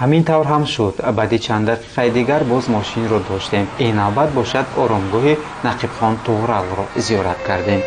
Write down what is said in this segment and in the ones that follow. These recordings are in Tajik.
Ҳамин тавр ҳам шуд. Баъди чанд дақиқаи дигар боз мошинро доштем. Ин навбат бошад, оромгоҳи Нақибхон Туғралро зиёрат кардем.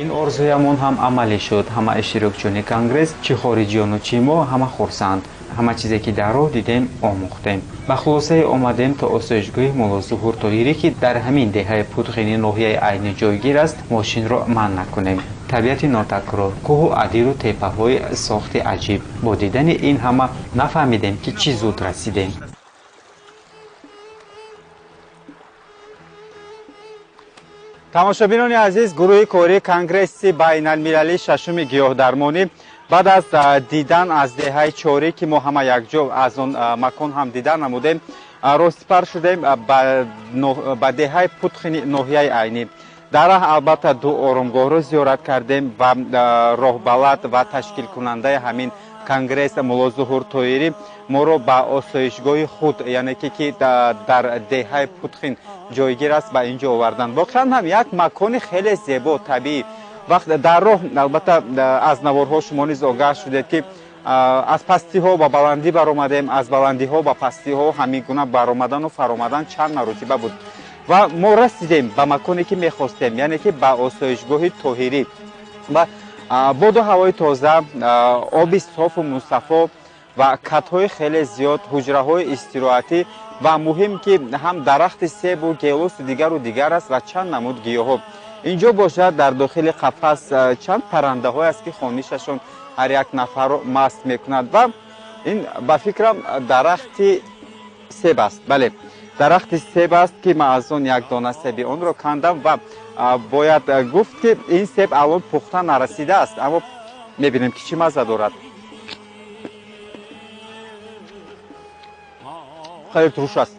Ин орзуямон ҳам амалӣ шуд. Ҳама иштирокчиёни конгресс, чӣ хориҷиёну чӣ мо, ҳама хурсанд. Ҳама чизе ки дар роҳ дидем, омӯхтем. Ба хулосае омадем: то осоишгоҳи Муллозуҳур Тоҳирӣ, ки дар ҳамин деҳаи Путғини ноҳияи Айнӣ ҷойгир аст, мошинро манъ накунем. Табиати нотакрор, кӯҳу адиру теппаҳои сохти аҷиб. Бо дидани ин ҳама нафаҳмидем, ки чӣ зуд расидем. Тамошобинони азиз, гурӯҳи кории Конгресси байналмилалии шашуми гиёҳдармонӣ баъд аз дидан аз деҳаи Чорӣ, ки мо ҳама якҷо аз он макон ҳам дидан намудем, ростипар шудем ба деҳаи Путхини ноҳияи Айнӣ. Дар раҳ албатта ду оромгоҳро зиёрат кардем ва роҳбалад ва ташкилкунандаи ҳамин конгресс Муллозуҳур Тоирӣ моро ба осоишгоҳи худ, яъне ки дар деҳаи Путхин ҷойгир аст, ба ин ҷо оварданд. Воқеан ҳам як макони хеле зебо, табиӣ. Вақт дар роҳ албатта аз наворҳо шумо низ огаҳ шудед, ки аз пастиҳо ба баландӣ баромадем, аз баландиҳо ба пастиҳо, ҳамин гуна баромадану фаромадан чанд маротиба буд ва мо расидем ба маконе ки мехостем, яъне ки ба осоишгоҳи Тоҳирӣ. Ва боду ҳавои тоза, оби софу мусаффо ва катҳои хеле зиёд, ҳуҷраҳои истироҳатӣ ва муҳим ки ҳам дарахти себу гелосу дигару дигар аст ва чанд намуд гиёҳҳо. Инҷо бошад, дар дохили қафас чанд паррандаҳое аст, ки хонишашон ҳар як нафарро маст мекунад. Ва ин, ба фикрам, дарахти себ аст. Бале, дарахти себ аст, ки ман аз он як дона себи онро кандам ва бояд гуфт, ки ин себ алон пухта нарасидааст, аммо мебинем, ки чӣ мазза дорад. Хеле туруш аст,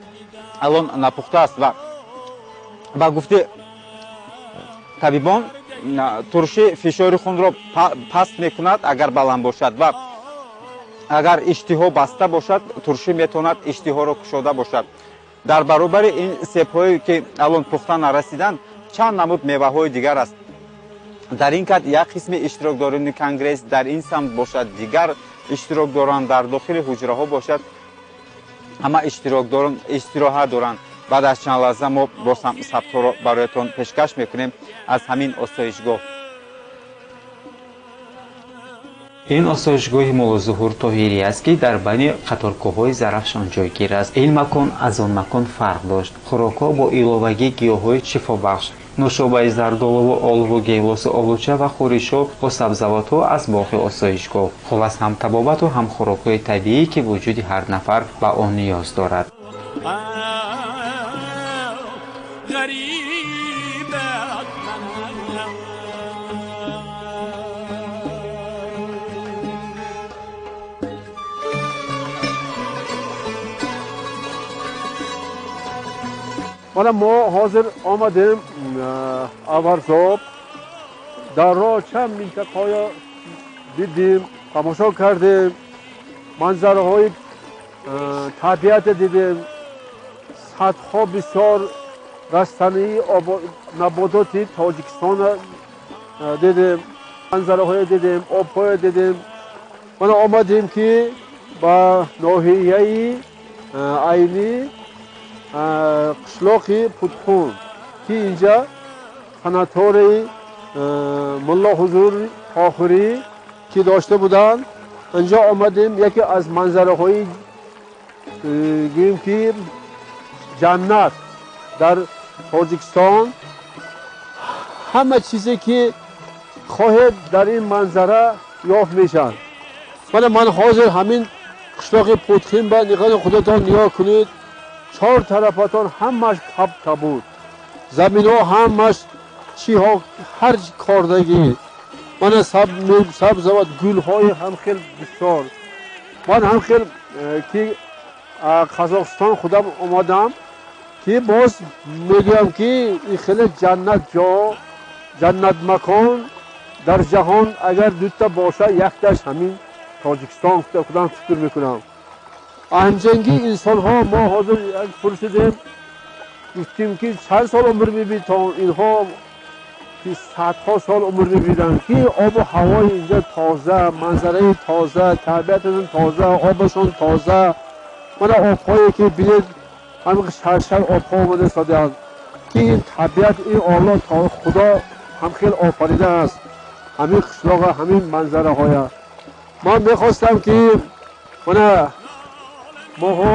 алон напухта аст ва ба гуфти табибон туршӣ фишори хунро паст мекунад, агар баланд бошад, ва агар иштиҳо баста бошад, туршӣ метавонад иштиҳоро кушода бошад. Дар баробари ин себҳое, ки алон пухта нарасиданд, чанд намуд меваҳои дигар аст. Дар ин кат як қисми иштирокдорони конгресс, дар ин самт бошад дигар иштирокдорон, дар дохили ҳуҷраҳо бошад ҳама иштирокдорон истироҳат доранд. Баъд аз чанд лаҳза мо боз ҳам сабтҳоро бароятон пешкаш мекунем аз ҳамин осоишгоҳ. Ин осоишгоҳи Муллозуҳур Тоҳирӣ аст, ки дар байни қаторкӯҳҳои Зарафшон ҷойгир аст. Ин макон аз он макон фарқ дошт. Хӯрокҳо бо иловагии гиёҳҳои шифобахш, нӯшобаи зардолуву олуву гелосу олуча ва хӯришҳо бо сабзавотҳо аз боғи осоишгоҳ. Хулас, ҳам табобату ҳам хӯрокҳои табиӣ, ки вуҷуди ҳар нафар ба он ниёз дорад. Мана мо ҳозир омадем Варзоб. Дар роҳ чанд минтақаҳоя дидем, тамошо кардем, манзараҳои табиата дидем, садҳо бисёр растании набототи Тоҷикистона дидем, манзараҳое дидем, обҳое дидем. Мана омадем, ки ба ноҳияи Айнӣ, қишлоқи Путхун, ки инҷа санатории Мулло Ҳузур Тоҳирӣ ки дошта буданд, инҷо омадем. Яке аз манзараҳои, гӯем, ки ҷаннат дар Тоҷикистон. Ҳама чизе ки хоҳед, дар ин манзара ёфт мешавад. Мана ман ҳозир ҳамин қишлоқи Путхин ба нигоҳи худатон нигоҳ кунед. Чор тарафатон ҳамаш кабуд, заминҳо ҳамаш чиҳо, ҳар кордагӣ. Мана сабзавот, гулҳои ҳам хел бисёр. Ман ҳам хел ки Қазоқистон худам омадам, ки боз мегӯям, ки ин хеле ҷаннат ҷо, ҷаннат макон дар ҷаҳон агар дута бошад, якташ ҳамин Тоҷикистон худам фикр мекунам. Анҷанги инсонҳо мо ҳозир пурсидем, гуфтем, ки чанд сол умр мебинед? То инҳо ки садҳо сол умр мебинанд, ки обу ҳавои инҷа тоза, манзараи тоза, табиаташон тоза, обашон тоза. Мана обҳое ки бинед, ҳамин шаршар обҳо омада истодаанд, ки ин табиат, ин Олло Худо ҳам хел офаридааст ҳамин қишлоқа, ҳамин манзараҳоя. Ман мехостам, ки мана моҳо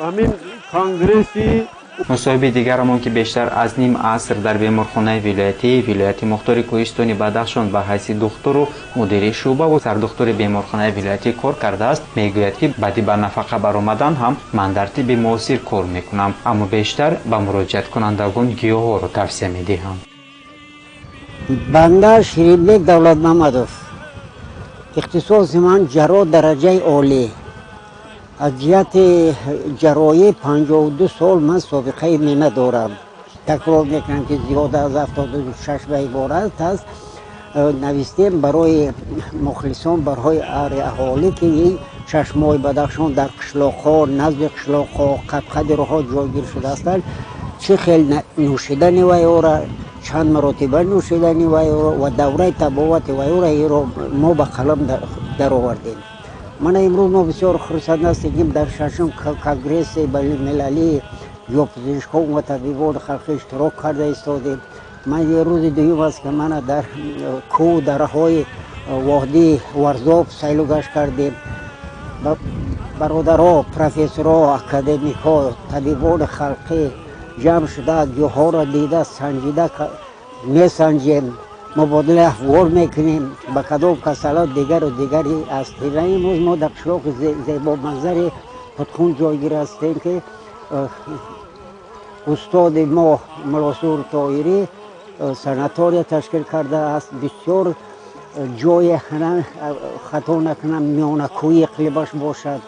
ҳамин конгресси Мусоҳиби дигарамон, ки бештар аз ним аср дар беморхонаи вилоятии Вилояти Мухтори Кӯҳистони Бадахшон ба ҳайси духтуру мудири шӯъбаву сардухтури беморхонаи вилоятӣ кор кардааст, мегӯяд, ки баъди ба нафақа баромадан ҳам ман дар тибби муосир кор мекунам, аммо бештар ба муроҷиаткунандагон гиёҳҳоро тавсия медиҳам. Банда Ширинбек Давлатмамадов, ихтисоси ман ҷарроҳ дараҷаи олӣ, аз ҷиҳати ҷарроҳӣ 52 сол ман собиқаи меҳнат дорам. Такрор мекунам, ки зиёда аз 76 ба иборат аст. Навистем барои мухлисон, барои аҳолӣ, ки ин чашмаҳои Бадахшон дар қишлоқҳо, назди қишлоқҳо, қадқади роҳҳо ҷойгир шудаастанд, чӣ хел нӯшидани вайора, чанд маротиба нӯшидани вайора ва давраи табобати вайора, иро мо ба қалам даровардем. Мана имрӯз мо бисёр хурсанд ҳастем, ки дар шашум конгресси байналмилалии гиёҳпизишкҳо ва табибони халқӣ иштирок карда истодем. Ман е рӯзи дуюм аст, ки мана дар кӯҳу дараҳои водии Варзоб сайлу гашт кардем. Бародаро, профессорҳо, академикҳо, табибони халқӣ ҷамъ шуда, гиёҳҳоро дида, санҷида месанҷем, мубодилаи афкор мекунем, ба кадом касалот дигару дигари аст. Имрӯз мо дар қишлоқи зебоманзари Путхун ҷойгир ҳастем, ки устоди мо Муллосур Тоирӣ санатория ташкил кардааст. Бисёр ҷое, хато накунам, миёнакӯи иқлимаш бошад.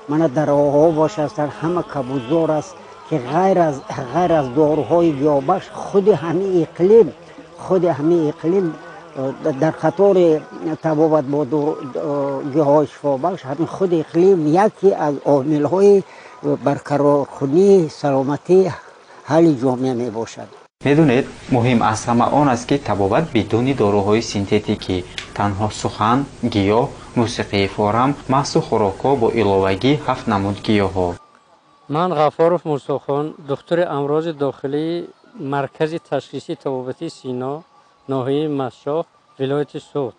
Мана дароҳо бошад, ҳама кабудзор аст, ки ғайр аз доруҳои гиёҳбахш, худи ҳамин иқлим дар қатори табобат бо гиёҳҳои шифобахш, ҳамин худи иқлим яке аз омилҳои барқароркунии саломатии ҳалли ҷомеа мебошад. Медонед, муҳим аз ҳама он аст, ки табобат бидуни доруҳои синтетикӣ, танҳо сухан, гиёҳ, мусиқии форам, маҳсу хӯрокҳо бо иловагии ҳафт намуд гиёҳҳо. Ман Ғафоров Мурсохон, духтури амрози дохилии маркази ташхисии табобатии Сино, ноҳияи Мастчоҳ, вилояти Суғд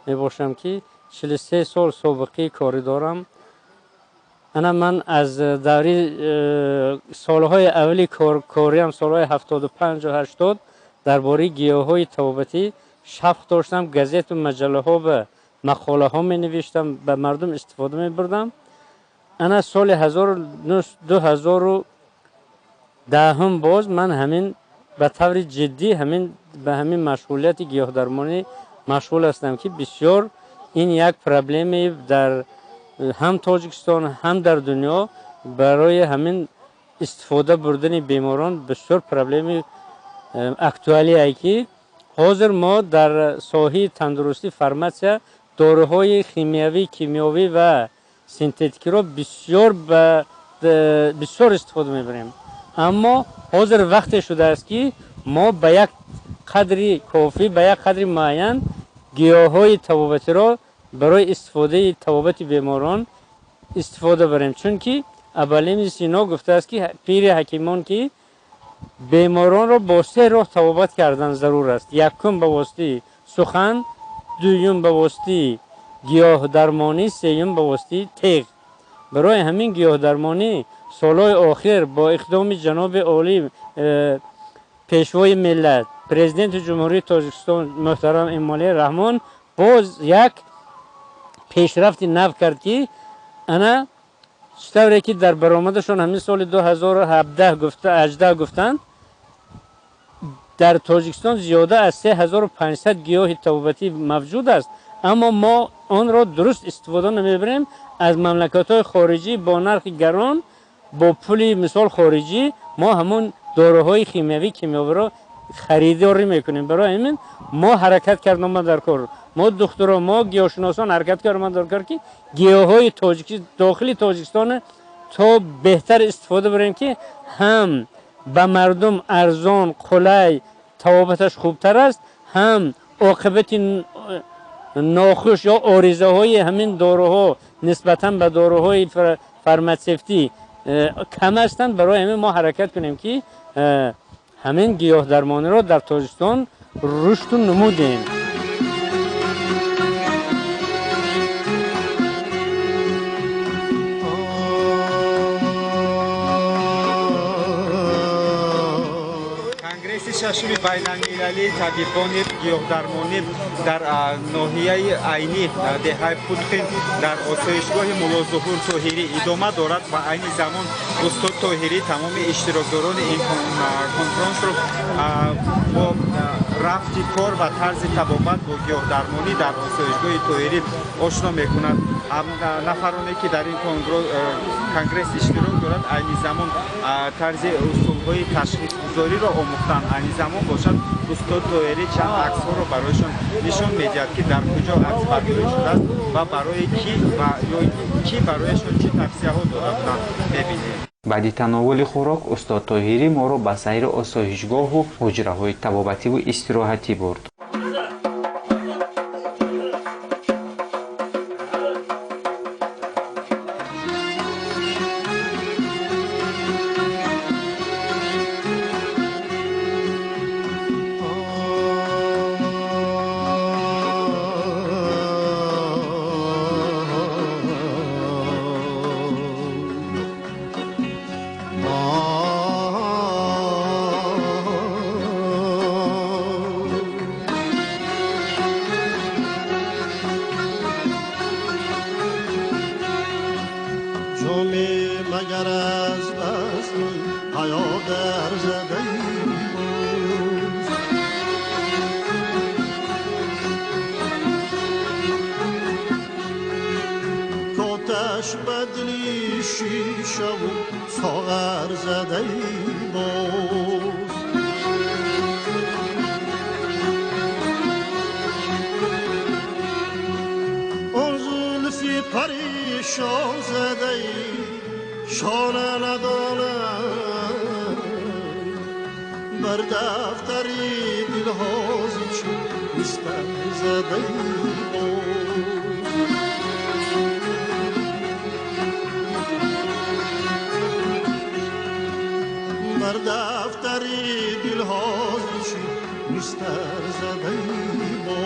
мебошам, ки 43 сол собиқаи корӣ дорам. Ана ман аз даври солҳои аввали кориам, солҳои 75-у 80, дар бораи гиёҳҳои табобатӣ шавқ доштам, газету маҷаллаҳо ба мақолаҳо менавиштам, ба мардум истифода мебурдам. Ана соли 2010-ум боз ман ҳамин ба таври ҷиддӣ ҳамин ба ҳамин машғулияти гиёҳдармонӣ машғул ҳастам, ки бисёр ин як проблемаи дар ҳам Тоҷикистон, ҳам дар дунё барои ҳамин истифода бурдани беморон бисёр проблеми актуалие ки ҳозир мо дар соҳаи тандурустӣ, фарматсия доруҳои химиявӣ, кимиёвӣ ва синтетикиро бисёр истифода мебарем. Аммо ҳозир вақте шудааст, ки мо ба як қадри кофӣ, ба як қадри муайян гиёҳҳои табобатиро барои истифодаи табобати беморон истифода барем. Чунки Абуалӣ Сино гуфтааст, ки пири ҳакимон, ки беморонро бо се роҳ табобат кардан зарур аст: якум ба воситаи сухан, дуюм ба воситаи гиёҳдармонӣ, сеюм ба воситаи теғ. Барои ҳамин гиёҳдармонӣ солҳои охир бо иқдоми ҷаноби олӣ, пешвои миллат, президенти Ҷумҳурии Тоҷикистон муҳтарам Эмомалӣ Раҳмон боз як пешрафти нав кард, ки ана чӣ тавре ки дар баромадашон ҳамин соли 2017 гуфта, 18 гуфтанд, дар Тоҷикистон зиёда аз 3500 гиёҳи табобатӣ мавҷуд аст, аммо мо онро дуруст истифода намебарем. Аз мамлакатҳои хориҷӣ бо нархи гарон, бо пули мисол хориҷӣ мо ҳамон доруҳои химиявӣ, кимиёвиро харидорӣ мекунем. Барои ҳамин мо ҳаракат кардем дар кор, мо духтуро, мо гиёҳшиносон ҳаракат кардем дар кор, ки гиёҳҳои тоҷики дохили Тоҷикистон то беҳтар истифода барем, ки ҳам ба мардум арзон, қулай, табобаташ хубтар аст, ҳам оқибати нохуш ё оризаҳои ҳамин доруҳо нисбатан ба доруҳои фарматсевтӣ кам ҳастанд. Барои ҳамин мо ҳаракат кунем, ки ҳамин гиёҳдармониро дар Тоҷикистон рушду намудем. Конгресси шашуми байналмилалии табибони гиёҳдармонӣ дар ноҳияи Айнӣ, деҳаи Путхин, дар осоишгоҳи Муллозуҳур Тоҳирӣ идома дорад ва айни замон устод Тоҳирӣ тамоми иштирокдорони ин конфронсро бо рафти кор ва тарзи табобат бо гиёҳдармонӣ дар осоишгоҳи Тоҳирӣ ошно мекунад. Нафароне ки дар ин конгресс иштирок дорад, айни замон тарзи усулҳои ташхисгузориро омӯхтанд. Айни замон бошад, устод Тоҳирӣ чанд аксҳоро барояшон нишон медиҳад, ки дар куҷо акс бардорӣ шудааст ва барои кӣ ва ё кӣ барояшон чӣ тавсияҳо дода буданд, мебинем. Баъди тановули хӯрок устод Тоҳирӣ моро ба сайри осоишгоҳу ҳуҷраҳои табобативу истироҳатӣ бурд. مگر از بزم حیا در زده بود، کاتش بدلی شیشه و ساغر زده بود. آن زلفی پریشان زده ای شانه ندانم، بر دفتری دلها ز چون بستر زده ای باز. بر دفتری دلها ز چون بستر زده ای باز.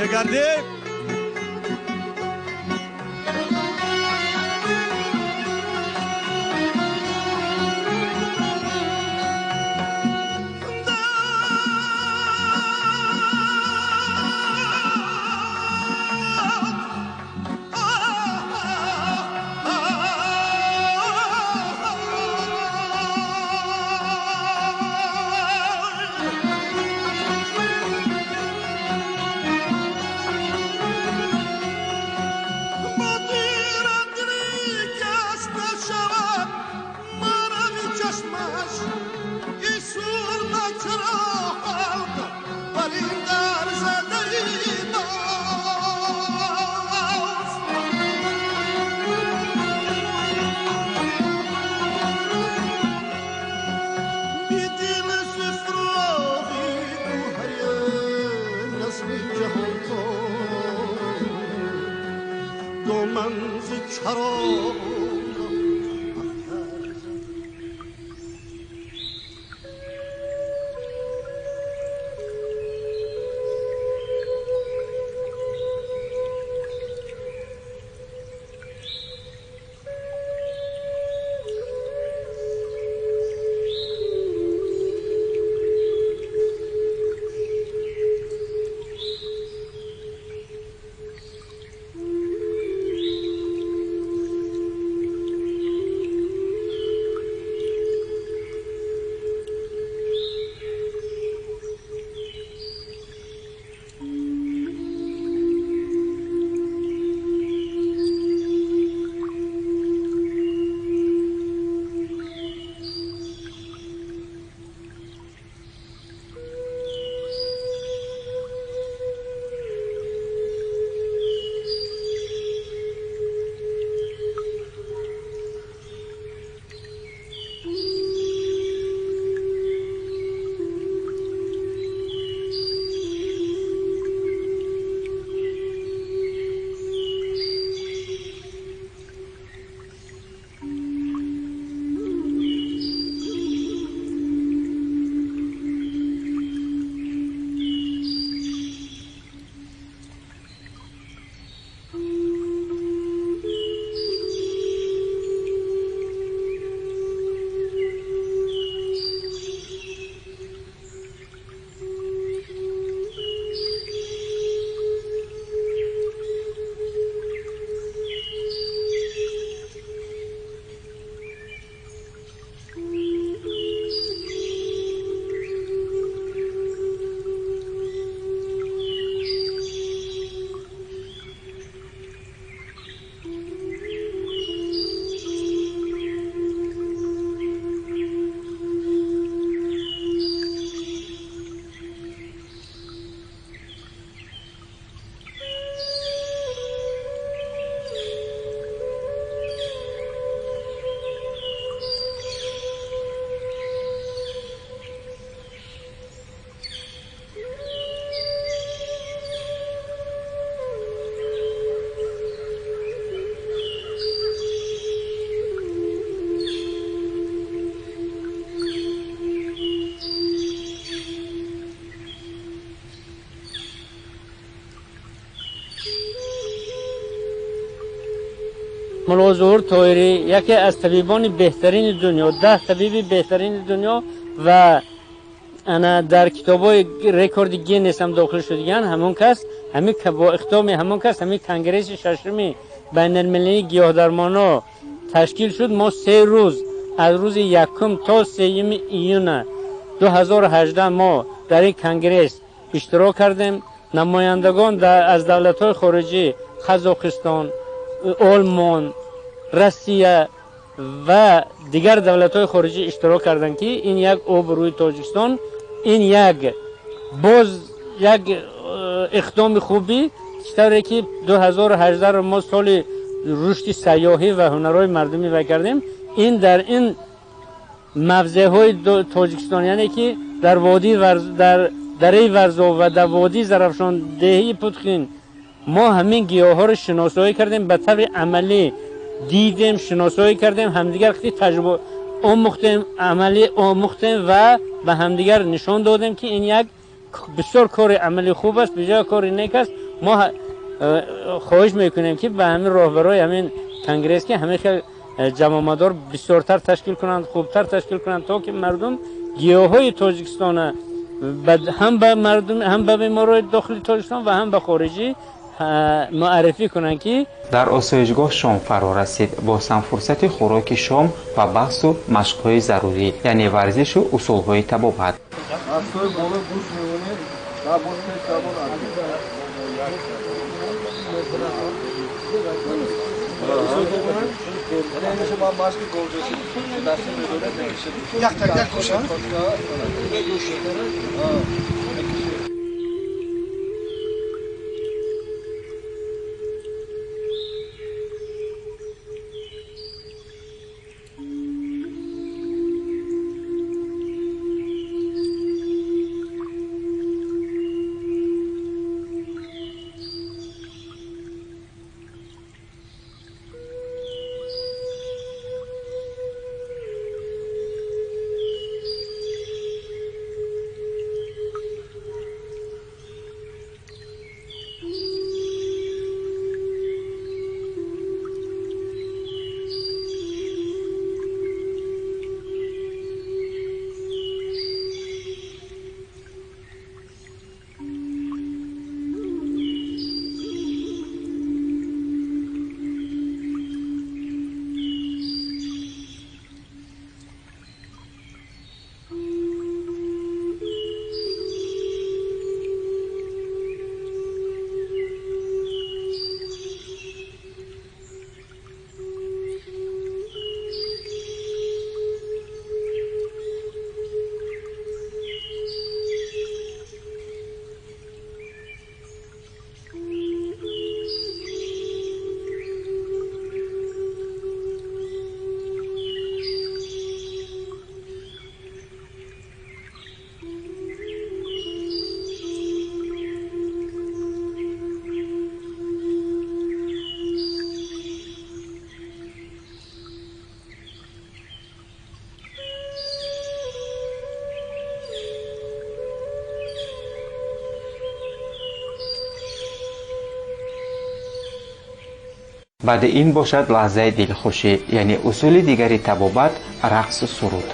Мегардем. Мулло Зуҳур Тоҳирӣ яке аз табибони беҳтарини дунё, 10 табиби беҳтарини дунё ва ана дар китобҳои рекорди Гиннес ҳам дохил шудаган ҳамон кас, ҳамин бо иқдоми ҳамон кас ҳамин конгресси шашуми байналмилалии гиёҳдармонҳо ташкил шуд. Мо 3 рӯз аз рӯзи 1 то 3 июна 2018 мо дар ин конгресс иштирок кардем. Намояндагон аз давлатҳои хориҷӣ, Қазоқистон, Олмон, Россия ва дигар давлатҳои хориҷӣ иштирок карданд, ки ин як обрӯи Тоҷикистон, ин як боз як иқдоми хубӣ, чӣ тавре ки 2018 мо соли рушди сайёҳӣ ва ҳунарҳои мардумӣ вай кардем, ин дар ин мавзеъҳои Тоҷикистон, яъне ки дар водии дар дараи Варзоб ва дар водии Зарафшон, деҳаи Путхин, мо ҳамин гиёҳҳоро шиносоӣ кардем, ба таври амалӣ дидем, шиносоӣ кардем, ҳамдигар хеле таҷриба омӯхтем, амалӣ омӯхтем ва ба ҳамдигар нишон додем, ки ин як бисёр кори амалӣ хуб аст, бисёр кори нек аст. Мо хоҳиш мекунем, ки ба ҳамин роҳбарои ҳамин конгресс, ки ҳамин хел ҷамъомадор бисёртар ташкил кунанд, хубтар ташкил кунанд, то ки мардум гиёҳҳои Тоҷикистона ҳам ба мардум, ҳам ба беморои дохили Тоҷикистон ва ҳам ба хориҷӣ муаррифӣ кунанд. Ки дар осоишгоҳ шом фаро расид. Боз ҳам фурсати хӯроки шом ва баҳсу машқҳои зарурӣ, яъне варзишу усулҳои табобат. Баъди ин бошад лаҳзаи дилхушӣ, яъне усули дигари табобат, рақсу суруд.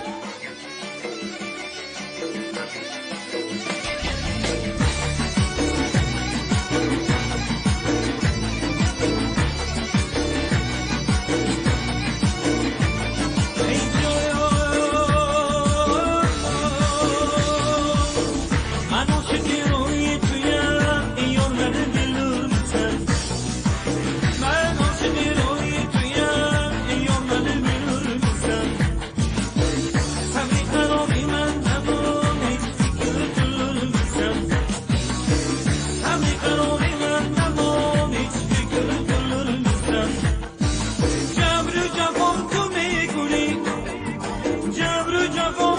جبر جفا